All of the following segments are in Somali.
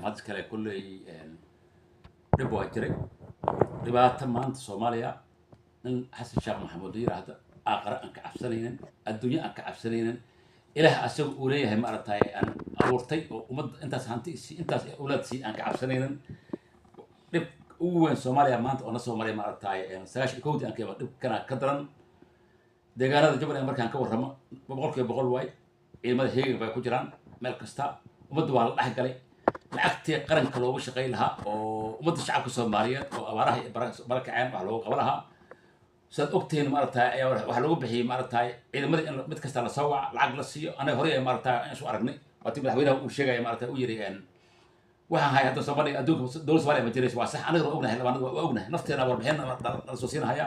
Mahad kale kolley dhib waa jiray, dhibaato maanta Soomaaliya in Xasan Sheekh Maxamuud la yiraahdo, aaqare aan ka cabsanaynin, adduunyo aan ka cabsanaynin, Ilaah asaga uu leeyahay maaragtay aan abuurtay oo ummadda intaas hanti sii, intaas awlaad sii, aan ka cabsanaynin. Dhib ugu weyn Soomaaliya maanta oo na soo maray maaragtay 91-dii aan ka iman, dhibkana ka daran. Deegaanada Jubbaland markaan ka warramo, 100% waay, ciidamada heegan bay ku jiraan meel kasta. Ummadda waa la dhex galay. Lacagtii qaranka loogu shaqayn lahaa oo ummadda shacabka Soomaaliyeed oo abaaraha iyo barakaceen wax loogu qaban lahaa, sidaad ogtihiin maaragtay, ayaa waxaa loogu bixiyey maaragtay ciidamada in mid kasta la soo waca, lacag la siiyo. Anaga horey maaragtay aan isu aragnay, waatii madaxweynaha uu sheegaya maaragtay, uu yiri waxaan hay hadda Soomaaliya adduunka dowladda Soomaaliya ma jirayso. Waa sax, anagana waa ognahay, labaanada waa ognahay, nafteena warbixin nala soo siinahaya,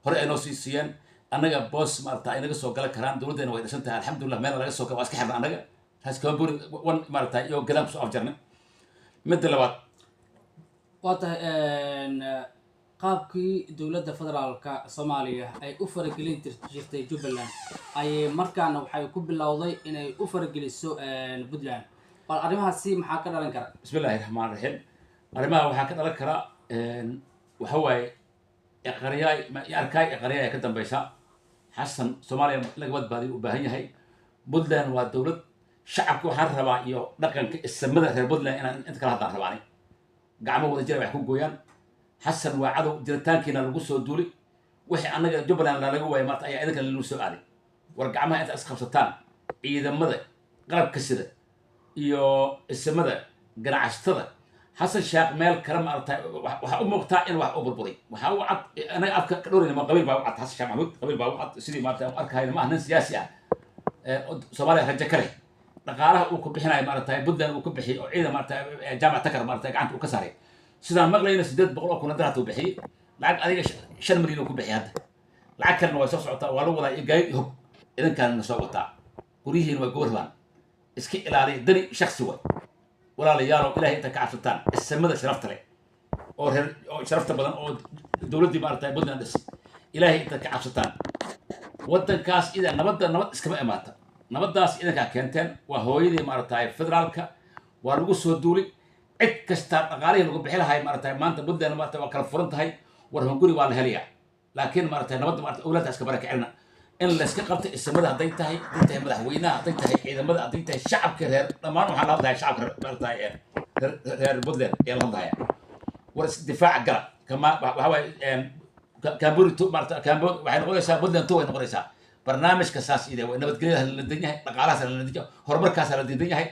hore ay noo sii siiyeen. Annaga boos maaragta ay naga soo galan karaan, dowladdeena way dhisan tahay, alxamdulillah, meel laga soo gala waa iska xirna. Annaga taas kamburi one maaragta iyo gadaan kusoo afjarnay. Midda labaad. Waa tahay, qaabkii dowladda federaalka Soomaaliya ay u faragelin jirtay Jubbaland ayay markaana waxay ku bilowday inay u farageliso Puntland. Bal arrimahaasi maxaa ka dhalan kara? Bismi illaahi raxmaan raxiim. Arrimaha waxaa ka dhalan kara waxa waaye iqariyaay arkaay, iqariyaay ka dambeysa. Xasan Soomaaliya laga badbaadiyo u baahan yahay. Puntland waa dowlad shacabka waxaan rabaa iyo dhaqanka isamada reer Puntland inaan inta kala hadlaan rabaani. Gacmo wada jira wax ku gooyaan. Xasan waa cadow, jiritaankiina lagu soo duuli. Wixii annaga Jubbaland lalaga waayay maarta ayaa idinka lagu soo aaday. War gacmaha inta isqabsataan, ciidamada qalabka sida iyo isamada, ganacsatada, Xasan Sheekh meel kale maaragtay waxaa u muuqtaa in wax u burburay. Waxaa u cad anaga afka ka dhowrayna ma qabiil baa u cad. Xasan Sheekh Maxamuud qabiil baa u cad, sidii maaragtay aan arkahayna ma aha nin siyaasi ah Soomaaliya rajo ka leh. Dhaqaalaha uu ku bixinayo maaragtay Puntland uu ku bixiyey oo ciidan maaragtay Jaamac Takar maaragtay gacanta uu ka saaray, sidaan maqlayna 800,000 darahat uu bixiyey. Lacag adiga 5 milyan uu ku bixiyey, hadda lacag kalena way soo socotaa, waa lagu wadaa iyo gaari iyo hog idinkaana soo wataa. Guryihiina waa gobar rabaan, iska ilaaliya. Dani shaksi waay. Walaalayaalow, Ilahay inta ka cabsataan, isamada sharafta leh oo reer oo sharafta badan oo dowladdii maaragtay Puntland dhisay, Ilaahay inta ka cabsataan waddankaas ida nabadda, nabad iskama imaata, nabaddaas idinkaa keenteen. Waa hooyadii maaragtay federaalka, waa lagu soo duulay. Cid kasta dhaqaalihii lagu bixi lahay maaragtay maanta Puntland maaragtay waa kala furan tahay. War hunguri waa la helayaa, laakiin maaragtay nabadda maaragtay owlaadda iska baraka celina in layska qabto. Isamada hadday tahay, hadday tahay madaxweynaha, hadday tahay ciidamada, hadday tahay shacabka reer dhammaan, waxaan la hadlayaa shacabka reer maaragtay reer Puntland ayaa la hadlaya. War isdifaaca gala. Kama waxa waaye Kamburi two maarata, Kamburi waxay noqonaysaa Puntland two way noqonaysaa. Barnaamijka saas ide waa nabadgelyada la diidan yahay, dhaqaalahaas la diidan yahay, horumarkaas la diidan yahay.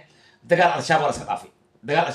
Dagaal Al-Shabaab waa la iska dhaafay dagaal.